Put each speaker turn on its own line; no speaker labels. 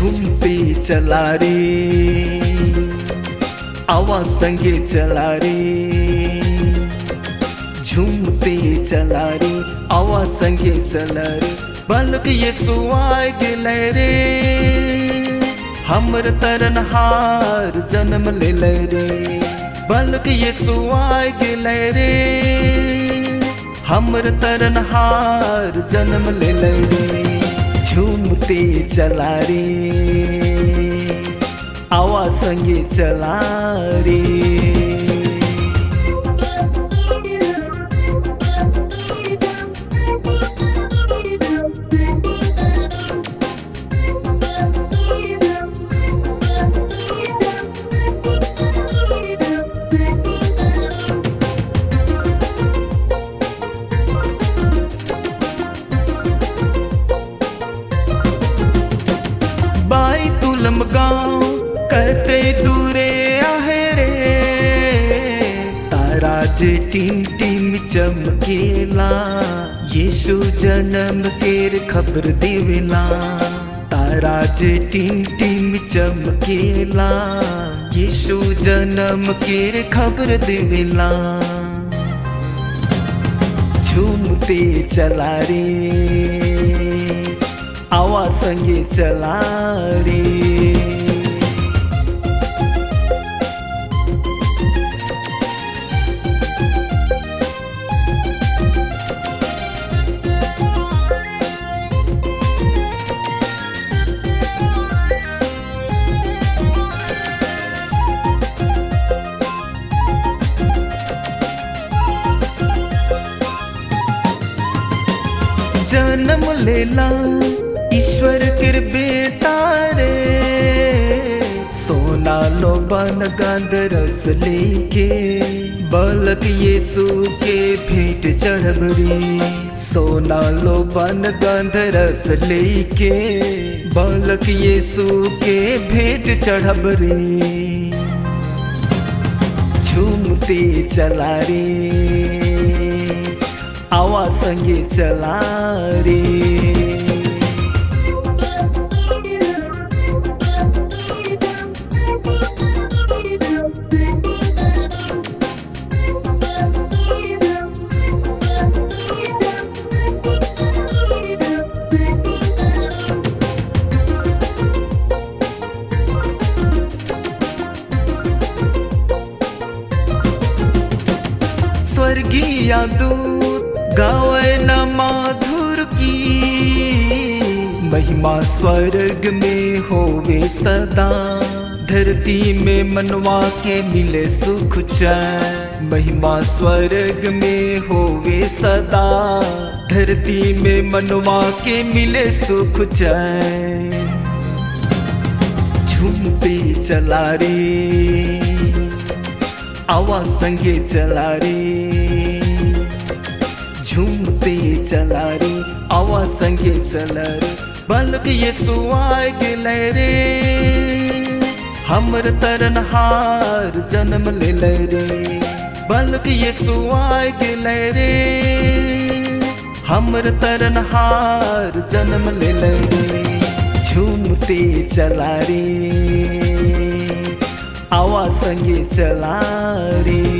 झूमते चला रे, आवा संगे चला रे। झूमते चला रे, आवा संगे चला रे। बालक यीशु आए गेले रे, हमर तरनहार जन्म लेले रे। बालक यीशु आए गेले रे, हमर तरनहार जन्म लेले रे। झूमते चला रे, आवा संगे चला रे। बाई तुलम गाँव कहते दूरे आहे रे, तारा जे टीम टीम चमकेला, यीशु जन्म केर खबर देवेला। तारा जे टीम टीम चमकेला, यीशु जन्म केर खबर देवेला। झूमते चला रे, आवा संगे चला रे। जन्म लेला ईश्वर के बेटा रे, सोना लोबन गंध रस लेके, बालक यीशु के भेंट चढ़ब रे। सोना लोबन गंध रस लेके, बालक यीशु के भेंट चढ़ब रे। झूमते चला रे, आवा संगे चला रे। स्वर्गीय दूत गावे न माधुर की, महिमा स्वर्ग में होवे सदा, धरती में मनवा के मिले सुख चैन। महिमा स्वर्ग में होवे सदा, धरती में मनवा के मिले सुख चैन। झूमते चला रे, आवा संगे चला रे। झूमते चला रे, आवा संगे चला रे। बालक यीशु आए गेले रे, हमर तरनहार जन्म लेले रे। बालक यीशु आए गेले रे, हमर तरनहार जन्म लेले रे। झूमते चला रे, आवा संगे चला रे।